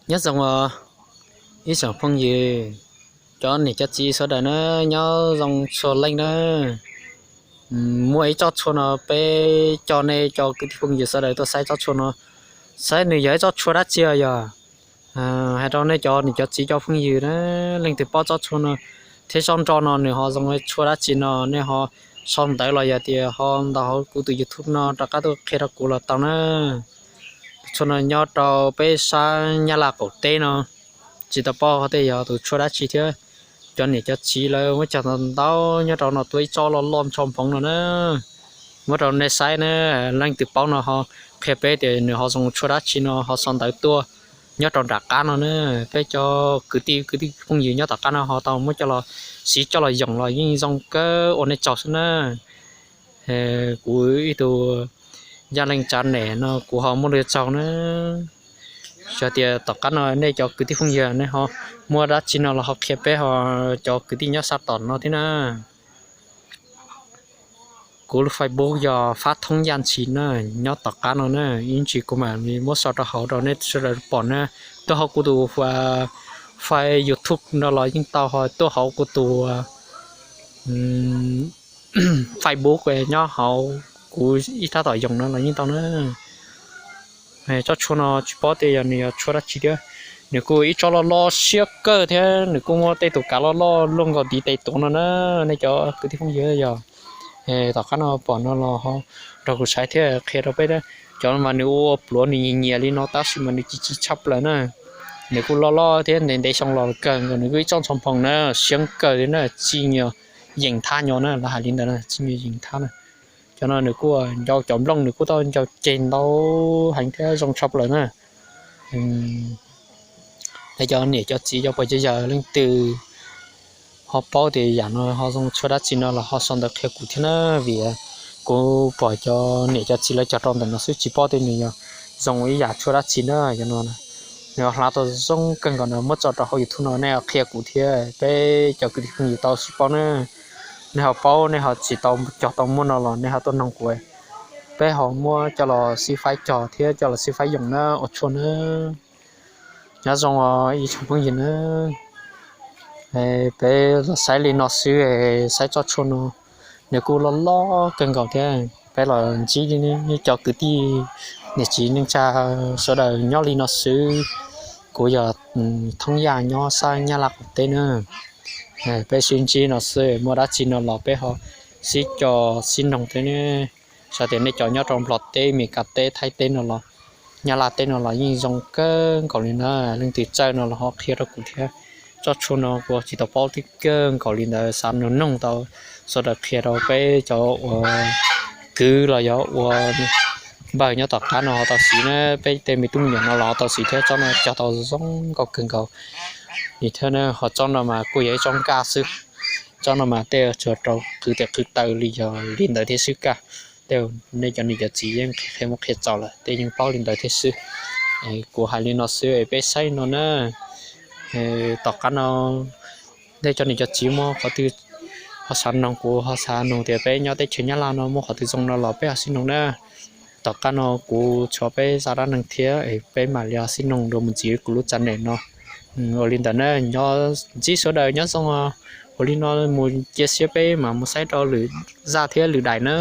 Nyob zoo os ib tsoom phooj ywg, cov niam cov txiv sawv daws na, nyob zoo txhua leej na. Muaj ib tsob tshuaj no peb coj nej cov kwv tij phooj ywg sawv daws tuaj saib tsob tshuaj no, saib nws yog ib tsob tshuaj dab tsi os yog. Hais rau nej cov niam cov txiv cov phooj ywg na, leej twg paub tsob tshuaj no thiab tsob nroj no nws ho zoo tshuaj dab tsi no nej ho sau ntawv los yog tias ho ntaus hauv kuv tus YouTube no rov qab tuaj qhia rau kuv los tau na. Tus tshuaj no nyob rau peb sab Nyab Laj qaum teb no, tsis tau paub hais tias yog tus tshuaj dab tsi thiab. Cov niam cov txiv lawv muab cog ntau ntau nyob rau no tuaj ib tsob loj loj ntsho nphoov no na. Muab rau nej saib na, leej twg paub no ho qhia peb tias nws ho zoo tshuaj dab tsi no ho sau ntawv tuaj nyob rau nram qab no na. Peb cov kwv tij kwv tij phooj ywg nyob tom qab no ho tau muab coj los siv coj los yoom los yeej zoo kawg ua nej tsaug xwb na. Kuv ib tug yaj leej tsav nem no kuv ho muaj lus tsaug na. Yog tias tom qab no nej cov kwv tij phooj ywg nej ho muaj dab tsi no los ho qhia peb ho cov kwv tij nyob sab tom no thiab na. Kuv lub Facebook yog Fab Thoob Yaj Ntshis na, nyob tom qab no na, ib ntsis kuv mam li muab sau rau hauv rau nej sawv daws pom na. Tuaj hauv kuv tus fai YouTube no los yeej tau, ho tuaj hauv kuv tus Facebook nyob hauv kuv ib rab tom yoom no los yeej tau na. Tsob tshuaj no tsis paub tias yog nws yog tshuaj dab tsi thiab. Nws kuj ib tsob loj loj siab kawg thiab nws kuj muaj tej tus kav loj loj luaj nkaus ntiv tes tuav no na. Nej cov kwv tij phooj ywg yog tom qab no pom no los ho nrog kuv saib thiab qhia rau peb. Cov mas nws ua pluav nws nyias nyias li no tab sis mas nws ci ci tshaj plaws na. Nws kuj loj loj thiab ntev ntev xyoo los kawg nkaus, nws kuj ib tsob ntsho nphoov na, siab kawg li na, txij nyuag yeem thab nyo na, lawv hais li ntawd na, txij nyuag yeem thab na. Cov no nws kuj ncau cov nplooj nws kuj tau ncau ceg ntau heev thiab zoo tshaj plaws na. Cov niam cov txiv cov pog cov yawg leej twg ho paub tias yam no ho zoo tshuaj dab tsi no los ho sau ntawv qhia kuv thiab na, vim kuv pom cov niam cov txiv lawv cog rau ntawm no xwb tsis paub tias nws yog zoo ib yam tshuaj dab tsi na. Cov no nws hla tau zoo kawg nkaus na, muab tso rau hauv YouTube no nej qhia kuv thiab peb cov kwv tij phooj ywg tau sib paub na. Nej ho paub nej ho tsis tau cog tau muaj no los nej ho tuaj noog kuv, peb ho muab coj los sib faib cog thiab coj los sib faib yoom na ua tshuaj na. Nyob zoo os ib tsoom phooj ywg na. Peb los saib li no xwb, saib tsob tshuaj no nws kuj loj loj kawg nkaus thiab. Peb los ntsib cov kwv tij niam txiv neej tsa sawv daws nyob li no xwb. Kuv yog Thoob Yaj nyob sab Nyab Laj qaum teb na. Peb sib ntsib no xwb, muaj dab tsi no los peb ho sib co sib noog thiab ne. Xav tias nej cov nyob rau Nplog teb, Mes Kas teb, Thaib teb no los Nyab Laj teb no los yeej zoo kawg nkaus li na. Leej twg txawj no los ho qhia rau kuv thiab. Tsob tshuaj no kuv tsis tau paub tib kawg nkaus li ntawd, xav noog noog tau sawv daws qhia rau peb cov ua kwv los yog ua npawg nyob tom qab no ho tau siv na, peb tej me tub me nyuam no los ho tau siv thiab. Tsob no cog tau zoo nkauj kawg nkaus li thiab na. Ho tsob no mas kuj yog ib tsob nkaj xwb. Tsob no mas tej tsuas rau qhwv tes qhwv taw li yog li ntawd thiab xwb kaj. Tej nej cov niam cov txiv yeej qhia muab qhia txaus lawm, tej yeej paub li ntawd thiab xwb. Kuv hais li no xwb es peb saib no na. Tom qab no nej cov niam cov txiv muaj qhov twg ho xav noog, kuv ho xav noog tias peb nyob teb chaws Nyab Laj no muaj qhov twg zoo no los peb ho sib noog na. Tom qab no kuv tshuav peb zaj dab neeg thiab es peb mam li ho sib noog dua mus ntxiv kuv lub txam nem no. Ua li ntawd na, nyob ntsib sawv daws nyob zoo. Ua li no mus cia siab peb mam mus saib rau lwm zaj thiab lwm daim na.